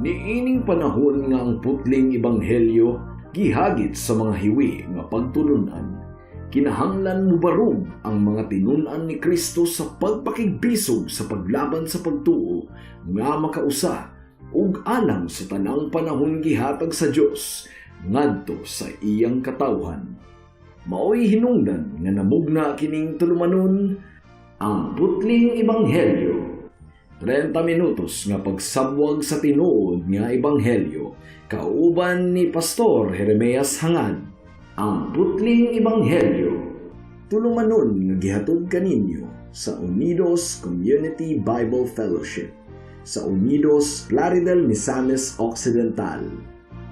Niining panahon nga ang putling ebanghelyo gihagit sa mga hiwi nga pagtulunan, kinahanglan mubarog ang mga tinun-an ni Kristo sa pagpakigbisog sa paglaban sa pagtuo nga makausa ug alang sa tanang panahon gihatag sa Dios ngadto sa iyang katawhan. Maoy hinungdan nga namugna kining tulumanon, Ang Putling Ebanghelyo. 30 minutos nga pagsabwag sa tinuod nga ebanghelyo kauban ni Pastor Jeremias Hangad. Ang Putling Ebanghelyo. Tulumanon nga gihatod kaninyo sa Unidos Community Bible Fellowship sa Unidos, Plaridel, Misamis Occidental.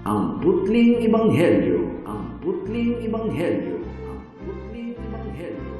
Ang Putling Ebanghelyo. Ang Putling Ebanghelyo. Ang Putling Ebanghelyo.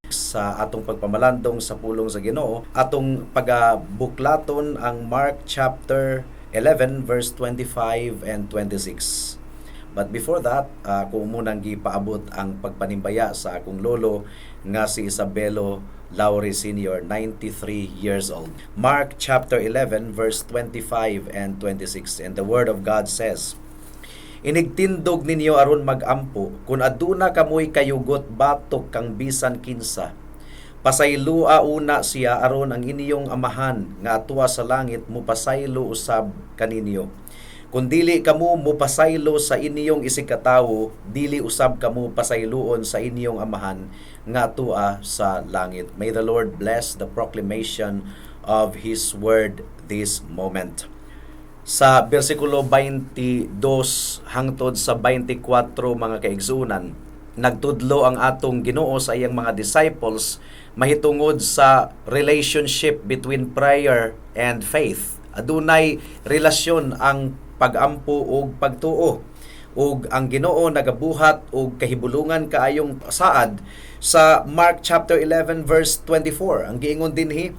Sa atong pagpamalandong sa pulong sa Ginoo, atong pagabuklaton ang Mark chapter 11 verse 25 and 26. But before that, ako munang gipaabot ang pagpanimbaya sa akong lolo nga si Isabelo Laure Sr., 93 years old. Mark chapter 11 verse 25 and 26. And the word of God says, "Inigtindog ninyo aron magampo, kun aduna kamoy kayugot batok kang bisan kinsa, pasaylua una siya aron ang inyong Amahan nga atua sa langit mupasaylo usab kaninyo. Kun dili kamo mupasaylo sa inyong isigkatawo, dili usab kamo pasayloon sa inyong Amahan nga atua sa langit." May the Lord bless the proclamation of His word this moment. Sa bersikulo 22 hangtod sa 24, mga kaigsuonan, nagtudlo ang atong Ginoo sa iyang mga disciples mahitungod sa relationship between prayer and faith. Adunay relasyon ang pagampo ug pagtuo. Ug ang Ginoo nagabuhat og kahibulungan kaayong saad sa Mark chapter 11 verse 24. Ang giingon dinhi,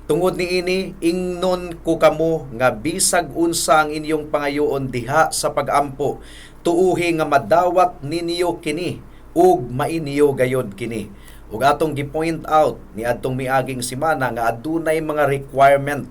"Tungod niini ingnon ko kamo nga bisag unsa ang inyong pangayoon diha sa pagampo, tuuhi nga madawat ninyo kini ug mainyo gayod kini." Ug atong gi-point out ni adtong miaging semana nga adunay mga requirement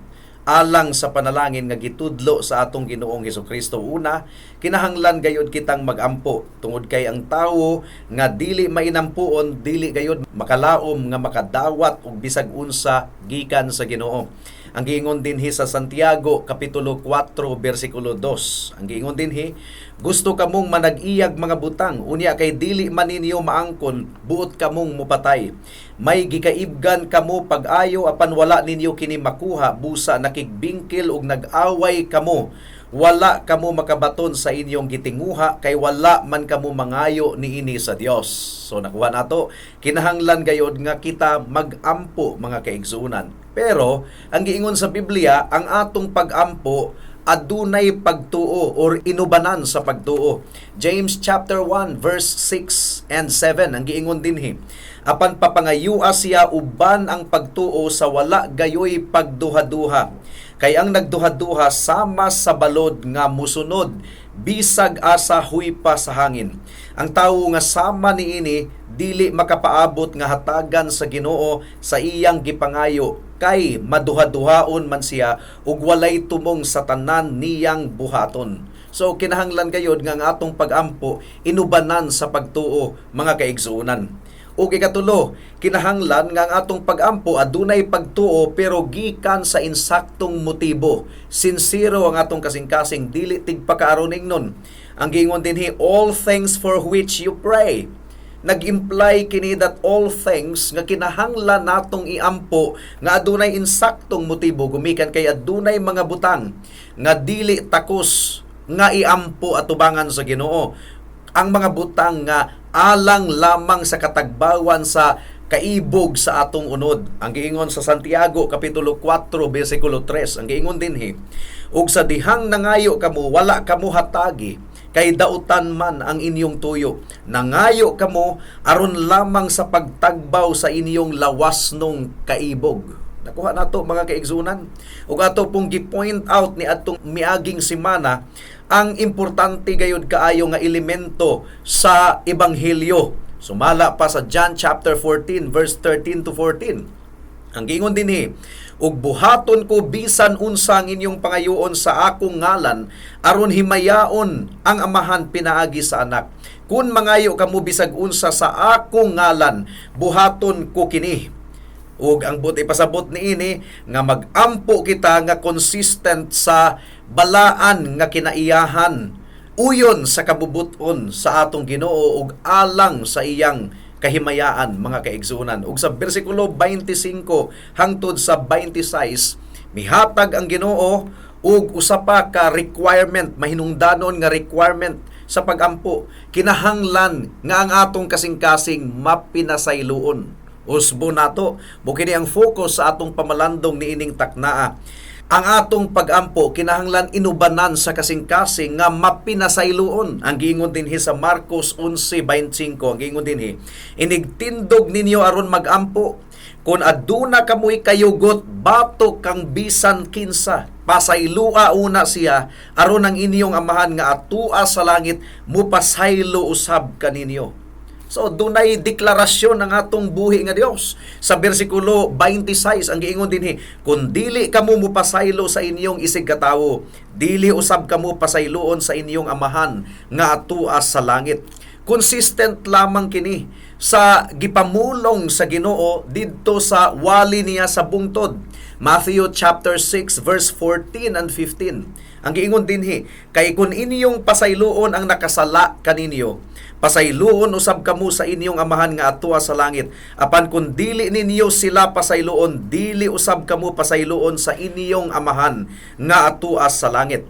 alang sa panalangin nga gitudlo sa atong Ginoong Hesukristo. Una, kinahanglan gayud kitang magampo tungod kay ang tawo nga dili mainampuon, dili gayud makalaom nga makadawat og bisag unsa gikan sa Ginoo. Ang giingon dinhi sa Santiago kapitulo 4 bersikulo 2. Ang giingon dinhi, "Gusto kamong manag-iyag mga butang, unya kay dili man ninyo maangkon, buot kamong mupatay. May gikaibgan kamo pag-ayo apan wala ninyo kini makuha, busa nakigbingkil ug nag-away kamo. Wala kamo makabaton sa inyong gitinguha kay wala man kamo mangayo niini sa Dios." So nakuha nato, kinahanglan gayod nga kita magampo, mga kaigsuonan. Pero ang giingon sa Biblia, ang atong pagampo adunay pagtuo or inubanan sa pagtuo. James chapter 1 verse 6 and 7, ang giingon dinhi, "Apan papangayua siya uban ang pagtuo sa wala gayoy pagduha-duha. Kay ang nagduha-duha sama sa balod nga musunod bisag asa huypa sa hangin. Ang tawo nga sama niini dili makapaabot nga hatagan sa Ginoo sa iyang gipangayo kay maduha-duhaon man siya ug walay tumong sa tanan niyang buhaton." So kinahanglan gayod nga ang atong pagampo inubanan sa pagtuo, mga kaigsuonan. Ug ikatulo, kinahanglan nga ang atong pagampo adunay pagtuo pero gikan sa insaktong motibo. Sinsero ang atong kasing-kasing, dili tigpakaaroning nun. Ang giingon dinhi, "All things for which you pray." Nag-imply kini that all things nga kinahanglan natong iampo nga adunay insaktong motibo gumikan kay adunay mga butang nga dili takos nga iampo atubangan sa Ginoo. Ang mga butang nga alang lamang sa katagbawan sa kaibog sa atong unod. Ang giingon sa Santiago kapitulo 4 bersikulo 3, ang giingon dinhi, "Ug sa dihang nangayo kamo, wala kamo hatagi. Kay dautan man ang inyong tuyo. Nangayo kamo aron lamang sa pagtagbaw sa inyong lawasnong kaibog. Nakuha nato, mga kaigsunan. Ug ato pong gi-point out ni atong miaging semana ang importante gayud kaayo nga elemento sa ebanghelyo. Sumala pa sa John chapter 14 verse 13 to 14. Ang giingon dinhi, "Ug buhaton ko bisan unsa ang inyong pangayoon sa akong ngalan aron himayaon ang Amahan pinaagi sa Anak. Kun mangayo kamo bisag unsa sa akong ngalan, buhaton ko kini." Ug ang buot ipasabot niini nga mag-ampo kita nga consistent sa balaan nga kinaiyahan uyon sa kabubuton sa atong Ginoo ug alang sa iyang kahimayaan, mga kaigsunan. Ug sa bersikulo 25 hangtod sa 26, mihatag ang Ginoo ug usa pa ka requirement, mahinungdanon nga requirement sa pagampo. Kinahanglan nga ang atong kasing-kasing mapinasayloon. Usbo nato, mo kini ang focus sa atong pamalandong niining taknaa. Ang atong pagampo kinahanglan inubanan sa kasing-kasing nga mapinasayloon. Ang giingon dinhi sa Marcos 11:25, ang giingon dinhi, "Inigtindog ninyo aron magampo. Kung aduna kamoy kayugot batok kang bisan kinsa, pasaylua una siya aron ang inyong Amahan nga atua sa langit mupasaylo usab kaninyo." So dunay deklarasyon ng atong buhi nga Dios. Sa bersikulo 26, ang giingon dinhi, "Kung dili kamo mupasaylo sa inyong isig katawo, dili usab kamo pasayloon sa inyong Amahan nga atua sa langit." Consistent lamang kini sa gipamulong sa Ginoo didto sa wali niya sa bungtod. Matthew chapter 6 verse 14 and 15. Ang giingon dinhi, "Kay kun inyong pasayloon ang nakasala kaninyo, pasayloon usab kamo sa inyong Amahan nga atua sa langit. Apan kun dili ninyo sila pasayloon, dili usab kamo pasayloon sa inyong Amahan nga atua sa langit."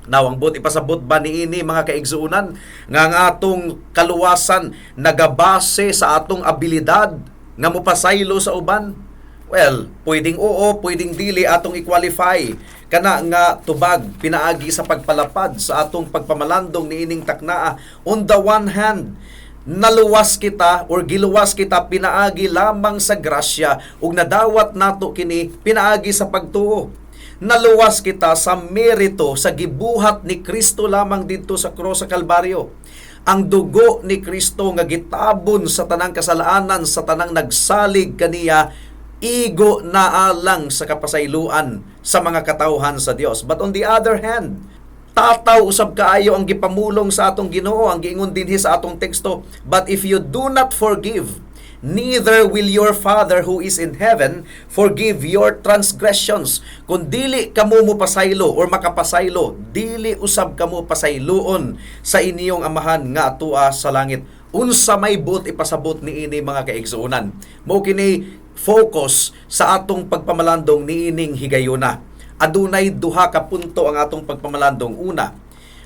Now, ang buot ipasabot ba niini, mga kaigsuunan, nga ang atong kaluwasan nagabase sa atong abilidad nga mopasaylo sa uban? Well, pwedeng oo, pwedeng dili. Atong i-qualify kana nga tubag pinaagi sa pagpalapad sa atong pagpamalandong niining taknaa. On the one hand, naluwas kita or giluwas kita pinaagi lamang sa grasya ug nadawat nato kini pinaagi sa pagtuo. Naluwas kita sa merito sa gibuhat ni Kristo lamang didto sa krus sa Kalbaryo. Ang dugo ni Kristo nga gitabon sa tanang kasalanan sa tanang nagsalig kaniya igo na alang sa kapasayloan sa mga katawhan sa Dios. But on the other hand, tataw usab kaayo ang gipamulong sa atong Ginoo. Ang giingon dinhi sa atong teksto, "But if you do not forgive, neither will your Father who is in heaven forgive your transgressions." Kung dili kamo mopasaylo or makapasaylo, dili usab kamo pasayloon sa inyong Amahan nga atua sa langit. Unsa may buot ipasabot niini, mga kaigsuonan? Mao kini focus sa atong pagpamalandong niining higayuna. Adunay duha ka punto ang atong pagpamalandong. Una,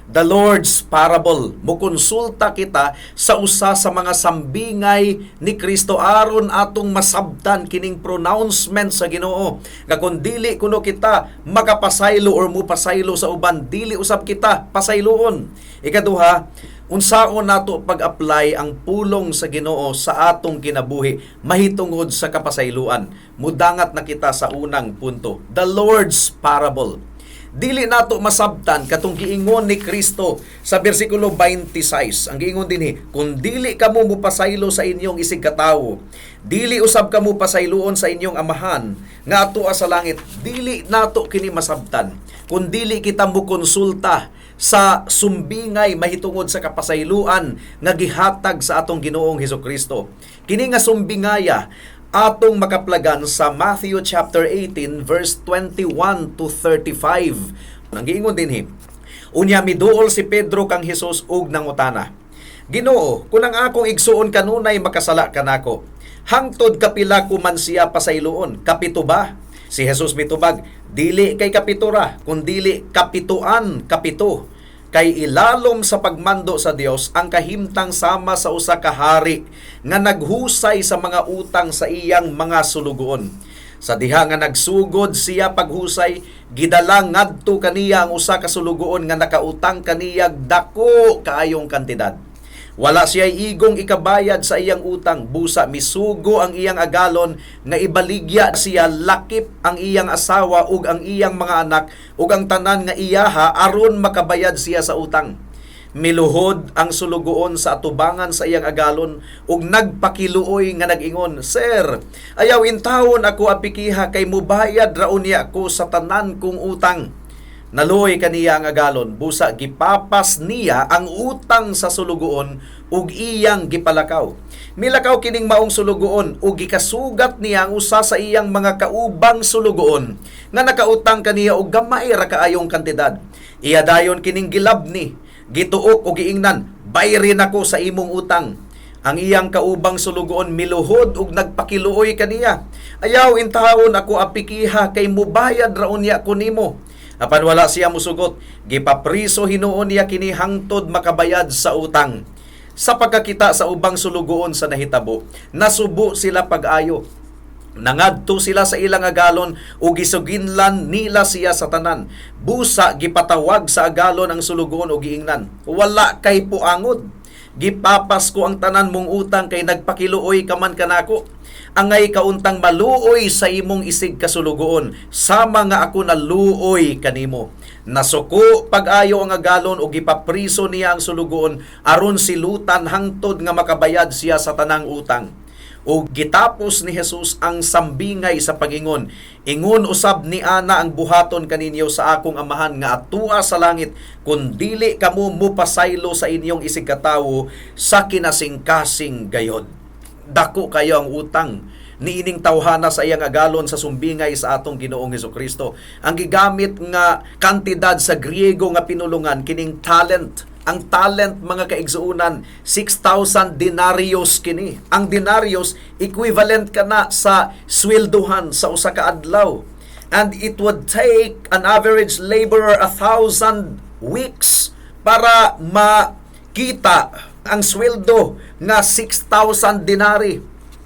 the Lord's parable. Mukonsulta kita sa usa sa mga sambingay ni Kristo aron atong masabtan kining pronouncement sa Ginoo nga kung dili kuno kita makapasaylo or mupasaylo sa uban, dili usab kita pasayloon. Ikaduha, unsaon nato pag-apply ang pulong sa Ginoo sa atong kinabuhi mahitungod sa kapasayloan. Mudangat na kita sa unang punto, the Lord's parable. Dili nato masabtan katong giingon ni Kristo sa bersikulo 26. Ang giingon dinhi, "Kung dili kamo mupasaylo sa inyong isig katawo, dili usab kamo pasayloon sa inyong Amahan nga atua sa langit." Dili nato kini masabtan kung dili kita mokonsulta sa sumbingay mahitungod sa kapasayloan nga gihatag sa atong Ginoong Hesukristo. Kini nga sumbingaya atong makaplagan sa Matthew chapter 18 verse 21 to 35. Ang giingon dinhi, "Unya miduol si Pedro kang Hesus ug nangutana, 'Ginoo, kung ang akong igsuon kanunay makasala kanako, hangtod kapila ko man siya pasayloon? Kapito ba?' Si Jesus mitubag, 'Dili kay kapito ra, kundili kapituan kapito. Kay ilalom sa pagmando sa Dios ang kahimtang sama sa usa ka hari nga naghusay sa mga utang sa iyang mga sulugoon.'" Sa diha nga nagsugod siya paghusay, gidala ngadto kaniya ang usa ka sulugoon nga nakautang kaniya dako kaayong kantidad. Wala siya igong ikabayad sa iyang utang, busa misugo ang iyang agalon nga ibaligya siya lakip ang iyang asawa ug ang iyang mga anak ug ang tanan nga iyaha aron makabayad siya sa utang. Miluhod ang sulugoon sa atubangan sa iyang agalon ug nagpakiluoy nga nag-ingon, "Sir, ayaw intawon ako apikiha kay mubayad ra unya ko sa tanan kong utang." Naluoy kaniya ang agalon, busa gipapas niya ang utang sa sulugoon ug iyang gipalakaw. Milakaw kining maong sulugoon ug gikasugat niya ang usa sa iyang mga kaubang sulugoon nga nakautang kaniya og gamay ra kaayong kantidad. Iya dayon kining gilabni, gituok ug giingnan, "Bayri nako sa imong utang." Ang iyang kaubang sulugoon miluhod ug nagpakiluoy kaniya. "Ayaw intawon ako apikiha kay mubayad ra unya ko nimo." Apan wala siya musugot. Gipapriso hinuon niya kini hangtod makabayad sa utang. Sa pagkakita sa ubang sulugoon sa nahitabo, nasubo sila pag-ayo. Nangadto sila sa ilang agalon ug gisuginlan nila siya sa tanan. Busa gipatawag sa agalon ang sulugoon ug giingnan, "Wala kay puangod. Gipapas ko ang tanan mong utang kay nagpakiluoy ka man kanako. Angay kauntang maluoy sa imong isig kasulugoon sama nga ako naluoy kanimo." Nasuko pag-ayo ang agalon ug gipapriso niya ang sulugoon aron silutan hangtod nga makabayad siya sa tanang utang. Ug gitapos ni Jesus ang sambingay sa pagingon, "Ingon usab ni ana ang buhaton kaninyo sa akong Amahan nga atua sa langit kun dili kamo mupasaylo sa inyong isig katawo sa kinasingkasing gayod." Dako kayo ang utang niining tawhana sa iyang agalon sa sumbingay sa atong Ginoong Hesukristo. Ang gigamit nga kantidad sa Griego nga pinulungan kining talent. Ang talent, mga kaigsuonan, 6,000 denarios kini. Ang denarios equivalent kana sa swelduhan sa usa ka adlaw. And it would take an average laborer 1,000 weeks para makita ang sweldo nga 6,000 denarii.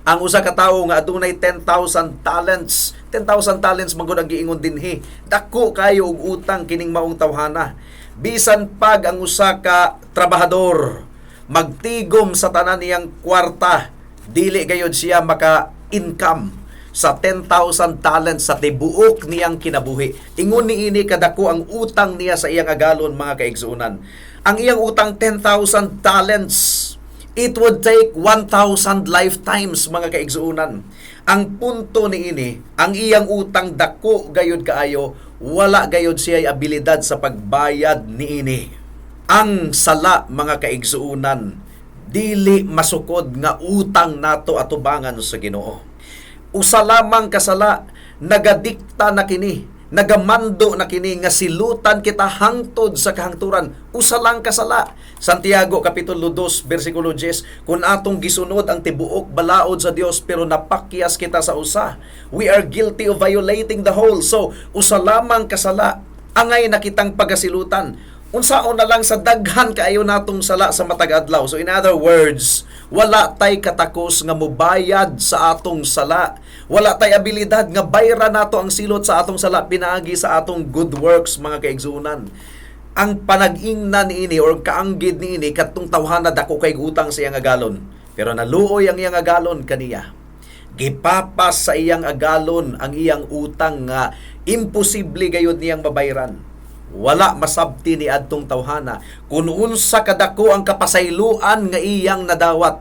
Ang usa ka tawo nga adunay 10,000 talents, 10,000 talents man gud ang giingon dinhi. Dako kayo og utang kining maong tawhana. Bisan pag ang usa ka trabahador magtigom sa tanan niyang kwarta, dili gayod siya maka-income sa 10,000 talents sa tibuok niyang kinabuhi. Ingon niini kadako ang utang niya sa iyang agalon, mga kaigsuonan. Ang iyang utang, 10,000 talents. It would take 1,000 lifetimes, mga kaigsuonan. Ang punto niini, ang iyang utang dako gayod kaayo, wala gayod siya abilidad sa pagbayad niini. Ang sala, mga kaigsuonan, dili masukod nga utang nato atubangan sa Ginoo. Usa lamang kasala, nagadikta na kini, nagamando na kini nga silutan kita hangtod sa kahangturan. Usa lang kasala. Santiago kapitulo 2 bersikulo 10, kung atong gisunod ang tibuok balaod sa Dios pero napakyas kita sa usa, we are guilty of violating the whole. So, usa lamang kasala, angay na kitang pagasilutan. Unsaon na lang sa daghan kaayo natong sala sa matag adlaw? So in other words, wala tay katakos nga mubayad sa atong sala. Wala tay abilidad nga bayra nato ang silot sa atong sala pinaagi sa atong good works, mga kaigsuonan. Ang panag-ingna niini or kaanggid niini, kadtong tawhana dako kay utang sa iyang agalon. Pero naluoy ang iyang agalon kaniya. Gipapas sa iyang agalon ang iyang utang nga imposible gayud niyang mabayran. Wala masabti ni adtong tawhana kun unsa kadako ang kapasayloan nga iyang nadawat.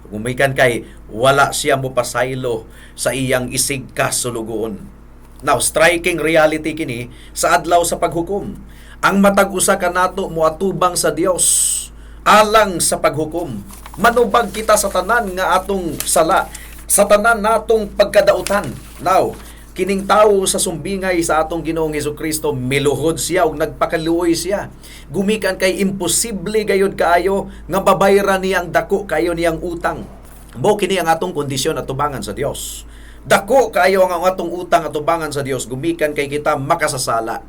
Gumikan kay wala siya mopasaylo sa iyang isig kasulugoon. Now, striking reality kini sa adlaw sa paghukom. Ang matag usa kanato moatubang sa Dios alang sa paghukom. Manubag kita sa tanan nga atong sala, sa tanan natong pagkadautan. Now, kining tawo sa sumbingay sa atong Ginoong Kristo, miluhod siya ug nagpakaluoy siya. Gumikan kay imposible gayud kaayo nga babayran niya ang dako kayo niyang utang. Mo kini ang atong kondisyon atubangan sa Dios. Dako kaayo ang atong utang atubangan sa Dios gumikan kay kita makasasala.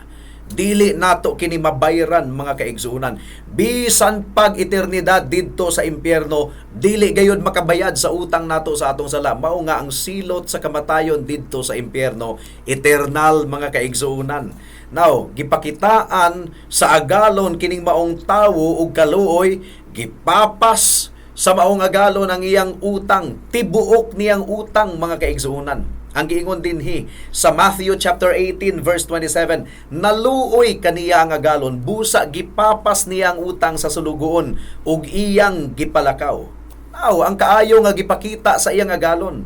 Dili nato kini mabayran, mga kaigsuonan. Bisan pag eternidad didto sa impyerno, dili gayud makabayad sa utang nato sa atong sala. Mao nga ang silot sa kamatayon didto sa impyerno eternal, mga kaigsuonan. Now, gipakitaan sa agalon kining maong tawo og kaluoy, gipapas sa maong agalon ang iyang utang, tibuok niyang utang, mga kaigsuonan. Ang giingon dinhi sa Matthew chapter 18 verse 27, naluoy kaniya ang agalon, busa gipapas niya ang utang sa sulugoon ug iyang gipalakaw. Now, ang kaayo nga gipakita sa iyang agalon,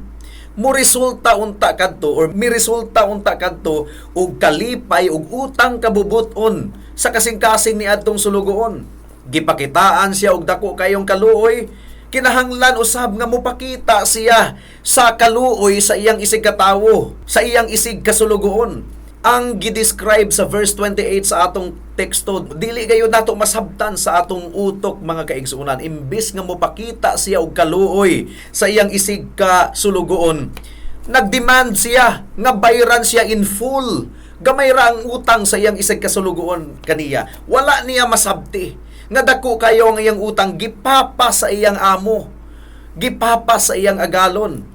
mo resulta unta kadto or mi resulta unta kadto og kalipay ug utang kabubuton sa kasing-kasing ni adtong sulugoon. Gipakitaan siya og dako kayong kaluoy, kinahanglan usab nga mopakita siya sa kaluoy sa iyang isig katawo, sa iyang isig kasulugoon. Ang gidescribe sa verse 28 sa atong teksto, dili gayud nato masabtan sa atong utok, mga kaigsuonan. Imbis nga mopakita siya og kaluoy sa iyang isig ka sulugoon, nagdemand siya nga bayran siya in full. Gamay ra ang utang sa iyang isig kasulugoon kaniya. Wala niya masabti nga dako kayo ang iyang utang, gipapa sa iyang amo, gipapa sa iyang agalon.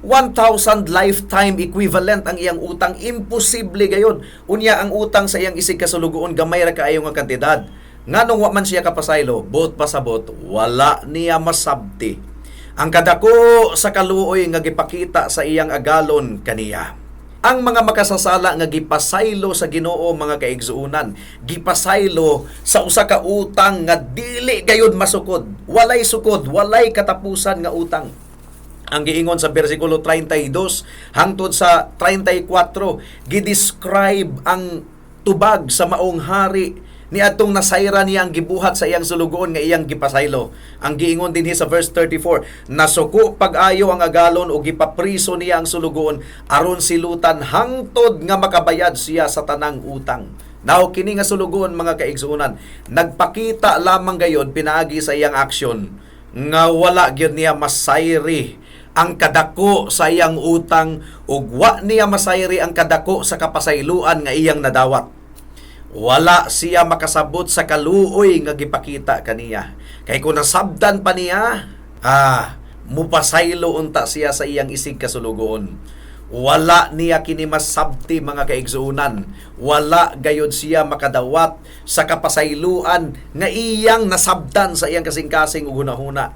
1,000 lifetime equivalent ang iyang utang. Imposible gayon. Unya ang utang sa iyang isig kasulugoon, gamay ra kaayo nga kantidad. Nganong wa man siya kapasaylo? Buot pasabot, wala niya masabti ang kadako sa kaluoy nga gipakita sa iyang agalon kaniya. Ang mga makasasala nga gipasaylo sa Ginoo, mga kaigsuonan, gipasaylo sa usa ka utang nga dili gayud masukod. Walay sukod, walay katapusan nga utang. Ang giingon sa bersikulo 32 hangtod sa 34, gidescribe ang tubag sa maong hari ni adtong nasayra niya ang gibuhat sa iyang sulugoon nga iyang gipasaylo. Ang giingon dinhi sa verse 34, nasuko pag-ayo ang agalon ug gipapriso niya ang sulugoon aron silutan hangtod nga makabayad siya sa tanang utang. Now, kini nga sulugoon, mga kaigsuonan, nagpakita lamang gayon pinaagi sa iyang aksyon nga wala gyud niya masayri ang kadako sa iyang utang ug wa niya masayri ang kadako sa kapasayloan nga iyang nadawat. Wala siya makasabot sa kaluoy nga gipakita kaniya. Kay kung nasabdan pa niya, mupasaylo unta siya sa iyang isig kasulugoon. Wala niya kini masabti, mga kaigsuonan. Wala gayod siya makadawat sa kapasayloan nga iyang nasabtan sa iyang kasing-kasing ug hunahuna.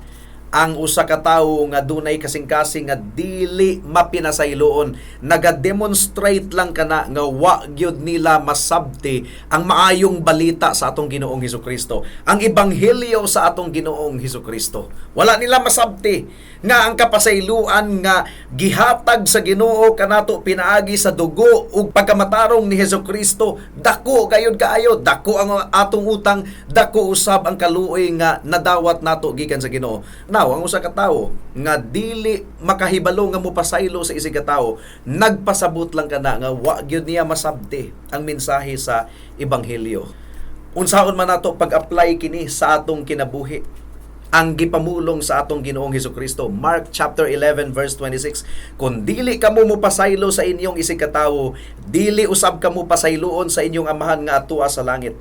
Ang usa ka tawo nga dunay kasing-kasing nga dili mapinasayloon, naga-demonstrate lang kana nga wa gyud nila masabti ang maayong balita sa atong Ginoong Hesukristo, ang ebanghelyo sa atong Ginoong Hesukristo. Wala nila masabti nga ang kapasayloan nga gihatag sa Ginoo kanato pinaagi sa dugo ug pagkamatarong ni Hesukristo dako gayud kaayo. Dako ang atong utang, dako usab ang kaluoy nga nadawat nato gikan sa Ginoo. Now, ang usa ka tawo nga dili makahibalo nga mopasaylo sa isig ka tawo, nagpasabot lang kana nga wa gyud niya masabti ang mensahe sa ebanghelyo. Unsaon man nato pag-apply kini sa atong kinabuhi, ang gipamulong sa atong Ginoong Hesukristo? Mark chapter 11 verse 26, "Kung dili kamo mopasaylo sa inyong isig katawo, dili usab kamo pasayloon sa inyong Amahan nga atua sa langit."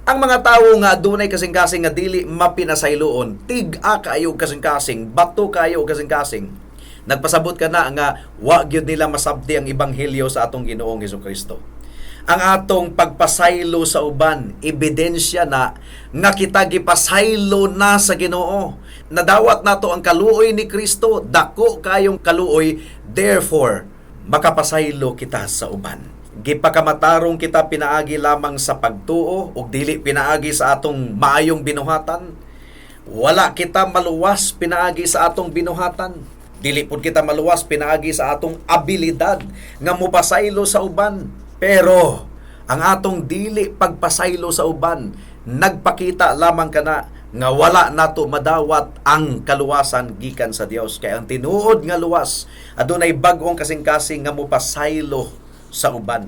Ang mga tawo nga adunay kasing-kasing nga dili mapinasayloon, tig-a kaayo kasing-kasing, bato kaayo kasing-kasing, nagpasabot kana nga wa gyud nila masabti ang ebanghelyo sa atong Ginoong Hesukristo. Ang atong pagpasaylo sa uban, ebidensya na nga kita gipasaylo na sa Ginoo. Nadawat nato ang kaluoy ni Kristo, dako kayong kaluoy, therefore makapasaylo kita sa uban. Gipakamatarong kita pinaagi lamang sa pagtuo ug dili pinaagi sa atong maayong binuhatan. Wala kita maluwas pinaagi sa atong binuhatan. Dili pud kita maluwas pinaagi sa atong abilidad nga mopasaylo sa uban. Pero ang atong dili pagpasaylo sa uban, nagpakita lamang kana nga wala nato madawat ang kaluwasan gikan sa Dios. Kay ang tinuod nga luwas, adunay bag-ong kasing-kasing nga mopasaylo sa uban.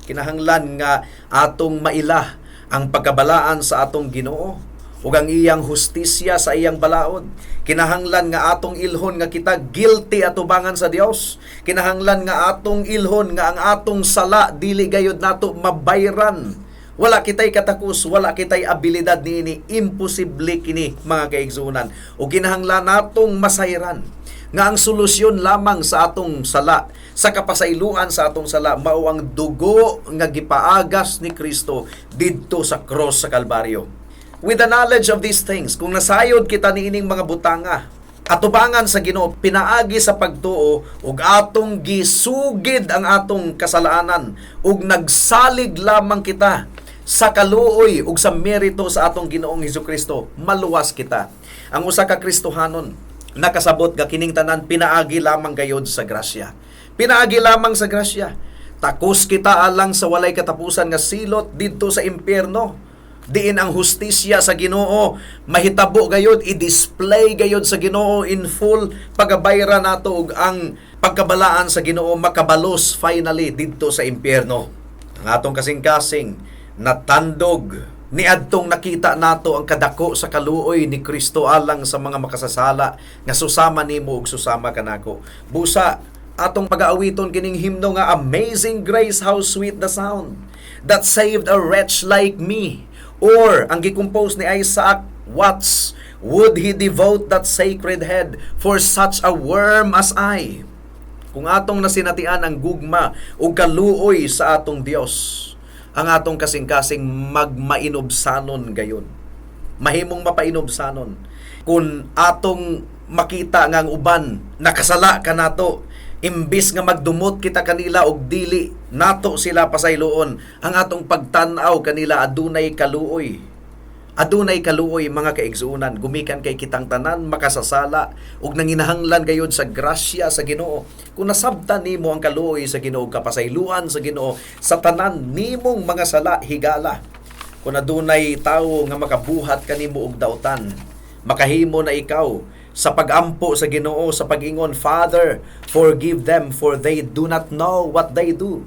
Kinahanglan nga atong maila ang pagkabalaan sa atong Ginoo ug ang iyang hustisya sa iyang balaod. Kinahanglan nga atong ilhon nga kita guilty atubangan sa Dios. Kinahanglan nga atong ilhon nga ang atong sala dili gayud nato mabayran. Wala kitay katakos, wala kitay abilidad niini, imposible kini, mga kaigsuonan. O kinahanglan natong masayran nga ang solusyon lamang sa atong sala, sa kapasayloan sa atong sala, mao ang dugo nga gipaagas ni Kristo didto sa cross sa Kalbaryo. With the knowledge of these things, kung nasayod kita niining mga butanga, atubangan sa Ginoo pinaagi sa pagtuo ug atong gisugid ang atong kasalanan ug nagsalig lamang kita sa kaluoy ug sa merito sa atong Ginoong Hesukristo, maluwas kita. Ang usa ka Kristohanon nakasabot nga kining tanan pinaagi lamang gayod sa grasya. Pinaagi lamang sa grasya. Takos kita alang sa walay katapusan nga silot didto sa impyerno, diin ang hustisya sa Ginoo mahitabo gayod, i-display gayod sa Ginoo in full pagabayra nato ug ang pagkabalaan sa Ginoo makabalos finally didto sa impyerno. Ang atong kasing-kasing natandog niadtong nakita nato ang kadako sa kaluoy ni Kristo alang sa mga makasasala nga susama nimo ug susama kanako. Busa atong pag-aawiton kining himno nga "Amazing Grace, how sweet the sound that saved a wretch like me," or ang gi-compose ni Isaac Watts, "Would He devote that sacred head for such a worm as I?" Kung atong nasinatian ang gugma ug kaluoy sa atong Dios, ang atong kasing-kasing magmainubsanon gayon. Mahimong mapainubsanon. Kung atong makita nga ang uban nakasala kanato, imbis nga magdumot kita kanila og dili nato sila pasayloon, ang atong pagtan-aw kanila adunay kaluoy. Adunay kaluoy, mga kaigsuonan, gumikan kay kitang tanan makasasala ug nanginahanglan gayod sa grasya sa Ginoo. Kung nasabtan nimo ang kaluoy sa Ginoo, kapasayloan sa Ginoo sa tanan nimong mga sala, higala. Kung adunay tawo nga makabuhat kanimo og dautan, makahimo na ikaw sa pagampo sa Ginoo sa pag-ingon, "Father, forgive them, for they do not know what they do."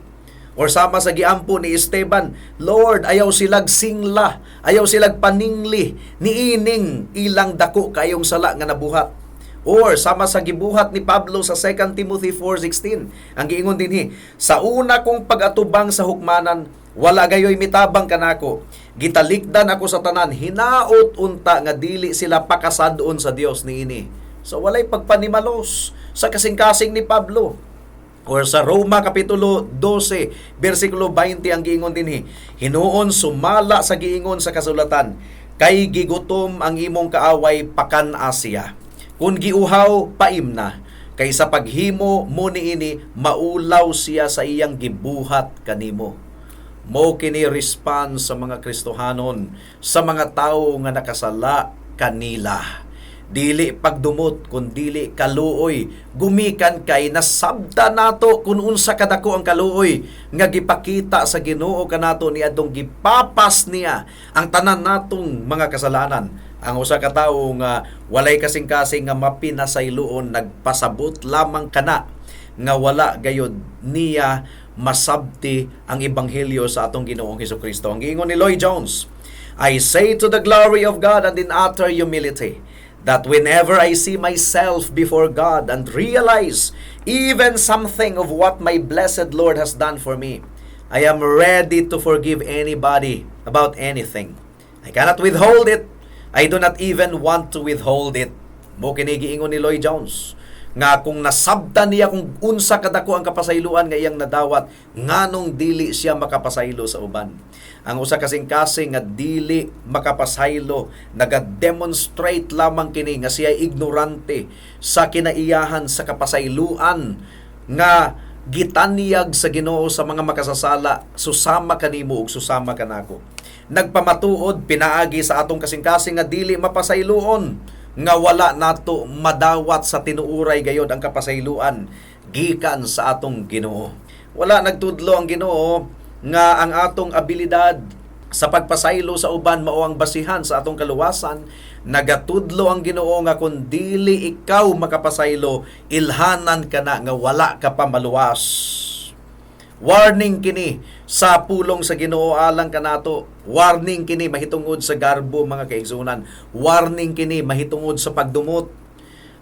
Or sama sa giampo ni Esteban, "Lord, ayaw silag singla, ayaw silag paningli, niining ilang dako kayong sala nga nabuhat." Or sama sa gibuhat ni Pablo sa 2 Timothy 4:16, ang giingon dinhi, "Sa una kong pag-atubang sa hukmanan, wala gayoy mitabang kanako. Gitalikdan ako sa tanan, hinaot unta nga dili sila pakasad-on sa Dios niini." So walay pagpanimalos sa kasing-kasing ni Pablo. Or sa Roma Kapitulo 12, versikulo 20, ang giingon dinhi, "Hinuon sumala sa giingon sa kasulatan, kay gigutom ang imong kaaway, pakan-a siya. Kung giuhaw, paimna. Kay sa paghimo mo niini, maulaw siya sa iyang gibuhat kanimo." Mo kini response sa mga Kristohanon sa mga tawo nga nakasala kanila. Dili pagdumot kun dili kaluoy, gumikan kay nasabta nato kung unsa kadako ang kaluoy nga gipakita sa Ginoo kanato niadtong gipapas niya ang tanan natong mga kasalanan. Ang usa ka tawo nga walay kasing-kasing nga mapinasayloon nagpasabot lamang kana nga wala gayod niya masabti ang ebanghelyo sa atong Ginoong Hesukristo. Ang giingon ni Lloyd Jones, "I say to the glory of God and in utter humility that whenever I see myself before God and realize even something of what my blessed Lord has done for me, I am ready to forgive anybody about anything. I cannot withhold it. I do not even want to withhold it." Mo kini giingon ni Lloyd Jones nga kung nasabtan niya kung unsa kadako ang kapasayloan nga iyang nadawat, nganong dili siya makapasaylo sa uban? Ang usa kasing-kasing nga dili makapasaylo, naga-demonstrate lamang kini nga siya ignorante sa kinaiyahan sa kapasayloan nga gitanyag sa Ginoo sa mga makasasala, susama kanimo ug susama kanako. Nagpamatuod pinaagi sa atong kasing-kasing nga dili mapasayloon nga wala nato madawat sa tinuuray gayod ang kapasayloan gikan sa atong Ginoo. Wala nagtudlo ang Ginoo nga ang atong abilidad sa pagpasaylo sa uban mao ang basihan sa atong kaluwasan. Nagatudlo ang Ginoo nga kung dili ikaw makapasaylo, ilhanan ka na nga wala ka pa maluwas. Warning kini sa pulong sa Ginoo alang kanato. Warning kini mahitungod sa garbo, mga kaigsuonan. Warning kini mahitungod sa pagdumot.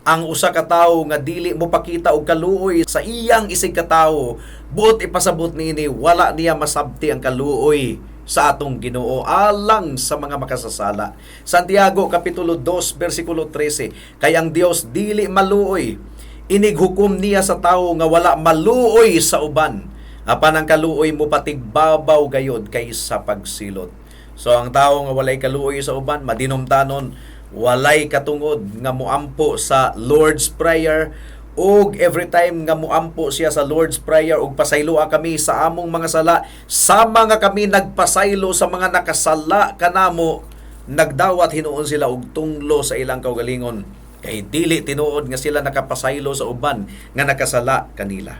Ang usa ka tawo nga dili mo pakita og kaluoy sa iyang isig katawo, buot ipasabot niini wala niya masabti ang kaluoy sa Ginoo. sa atong Ginoo alang sa mga makasasala. Santiago kapitulo 2 bersikulo 13, kay ang Dios dili maluoy, inighukom niya sa tawo nga wala maluoy sa uban. Apan ang kaluoy mo patigbabaw gayod kaysa pagsilot. So ang tawo nga walay kaluoy sa uban, madinumtanon, walay katungod nga muampo sa Lord's Prayer, ug every time nga muampo siya sa Lord's Prayer ug pasayloa kami sa among mga sala, sama nga kami nagpasaylo sa mga nakasala kanamo, nagdawat hinuon sila og tunglo sa ilang kaugalingon, kay dili tinuod nga sila nakapasaylo sa uban nga nakasala kanila.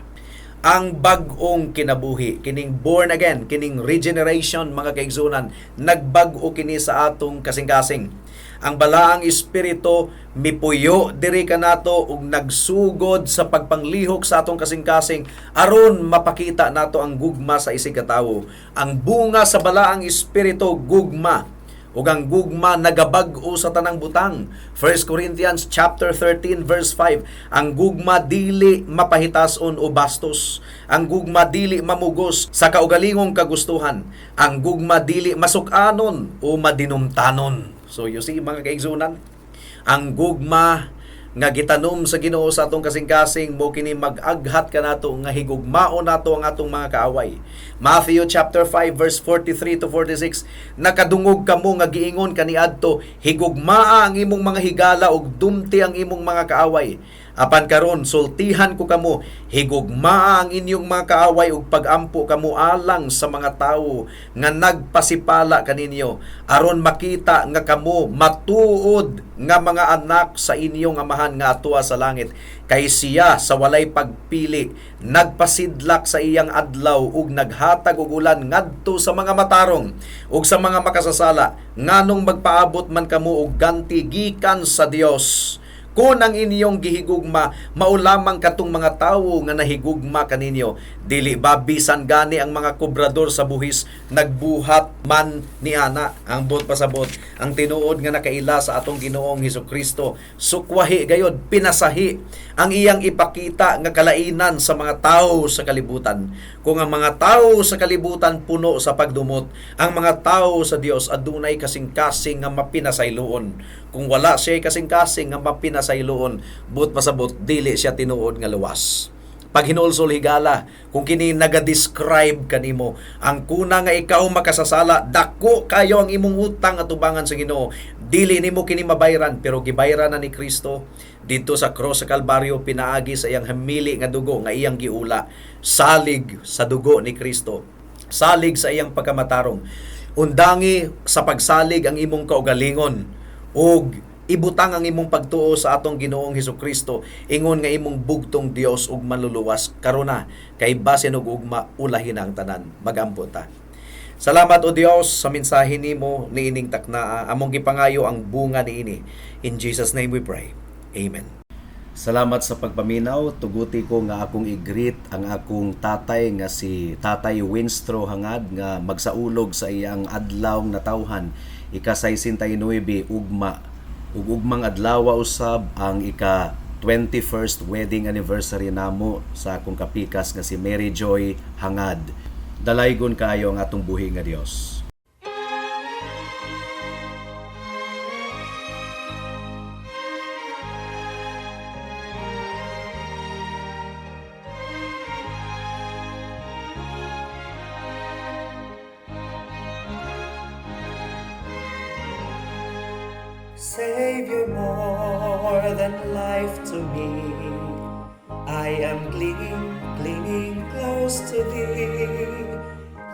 Ang bag-ong kinabuhi, kining born again, kining regeneration, mga kaigsunan, nagbag-o kini sa atong kasing-kasing. Ang balaang espiritu mipuyo diri kanato ug nagsugod sa pagpanglihok sa atong kasing-kasing aron mapakita nato ang gugma sa isig katawo. Ang bunga sa balaang espiritu, gugma. Ug ang gugma nagabag-o sa tanang butang. 1 Corinthians chapter 13 verse 5. Ang gugma dili mapahitason o bastos. Ang gugma dili mamugos sa kaugalingong kagustuhan. Ang gugma dili masuk-anon o madinumtanon. So you see, mga kaigsunan, ang gugma nga gitanom sa Ginoo sa atong kasing-kasing mo kini mag-aghat kanato nga higugmaon nato ang atong mga kaaway. Matthew chapter 5 verse 43 to 46, nakadungog kamo nga giingon kaniadto, higugmaa ang imong mga higala ug dumti ang imong mga kaaway. Apan karon sultihan ko kamo, higugmaa ang inyong mga kaaway ug pagampo kamo alang sa mga tawo nga nagpasipala kaninyo, aron makita nga kamo matuod nga mga anak sa inyong Amahan nga atua sa langit, kay siya sa walay pagpili nagpasidlak sa iyang adlaw ug naghatag og ulan ngadto sa mga matarong ug sa mga makasasala. Nganong magpaabot man kamo og ganti gikan sa Dios? Kung ang inyong gihigugma mao lamang katong mga tawo nga nahigugma kaninyo, dili ba bisan gani ang mga kobrador sa buhis nagbuhat man niana? Ang buot pasabot, ang tinuod nga nakaila sa atong Ginoong Hesukristo, sukwahi gayod, pinasahi ang iyang ipakita nga kalainan sa mga tawo sa kalibutan. Kung ang mga tawo sa kalibutan puno sa pagdumot, ang mga tawo sa Dios adunay kasing-kasing nga mapinasayloon. Kung wala siya kasing-kasing nga mapinasayloon, buot pasabot, dili siya tinuod nga luwas. Paghinulsol higala, kung kini naga-describe kanimo, ang kuna nga ikaw makasasala, dako kayo ang imong utang atubangan sa Ginoo. Dili nimo kini mabayran, pero gibayran na ni Kristo didto sa cross sa Kalbaryo, pinaagi sa iyang hamili nga dugo nga iyang giula. Salig sa dugo ni Kristo, salig sa iyang pagkamatarong. Undangi sa pagsalig ang imong kaugalingon ug ibutang ang imong pagtuo sa atong Ginoong Hesukristo ingon nga imong bugtong Dios ug manluluwas karuna, kay basin og ugma ulahin ang tanan. Magampo ta. Salamat, O Dios, sa mensahe nimo niining taknaa. Among gipangayo ang bunga niini. In Jesus' name we pray. Amen. Salamat sa pagpaminaw. Tuguti ko nga akong i-greet ang akong tatay nga si Tatay Winstro Hangad nga magsaulog sa iyang adlaw natawhan, ika-69 ugma. Ug ugmang adlaw usab ang ika 21st wedding anniversary namo sa akong kapikas nga si Mary Joy Hangad. Dalaygon kaayo ang atong buhi nga Dios. Savior, more than life to me. I am clinging, clinging close to thee.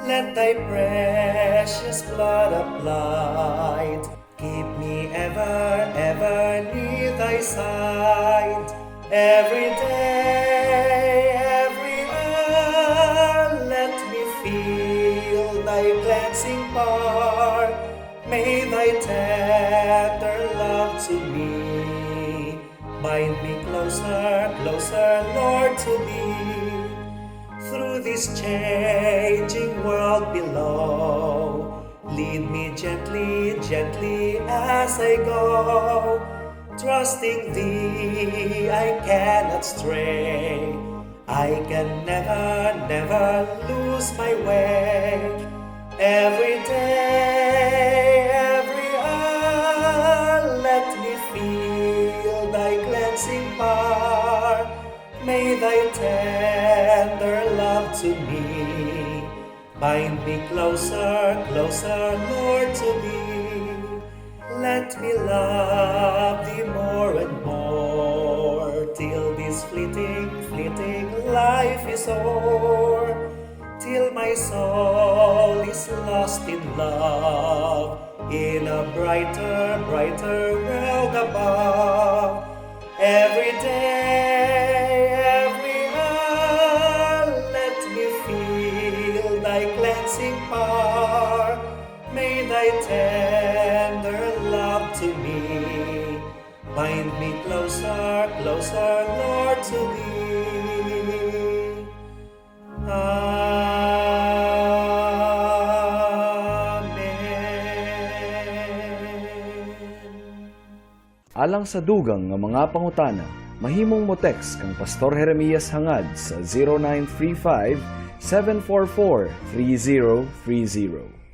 Let thy precious blood applied keep me ever, ever near thy side. Every day, every hour, let me feel thy cleansing power. May thy tender love to me bind me closer, closer, Lord, to thee. Through this changing world below, lead me gently, gently as I go. Trusting thee, I cannot stray. I can never, never lose my way. Every day, every hour, let me feel thy cleansing power. May thy tender love to me bind me closer, closer, Lord, to thee. Let me love thee more and more till this fleeting, fleeting life is o'er. Till my soul is lost in love in a brighter, brighter world above. Every day, every hour, let me feel thy cleansing power. May thy tender love to me bind me closer, closer, Lord, to thee. Amen. Alang sa dugang nga mga pangutana, mahimong mo text kang Pastor Jeremias Hangad sa 0935 744 3030.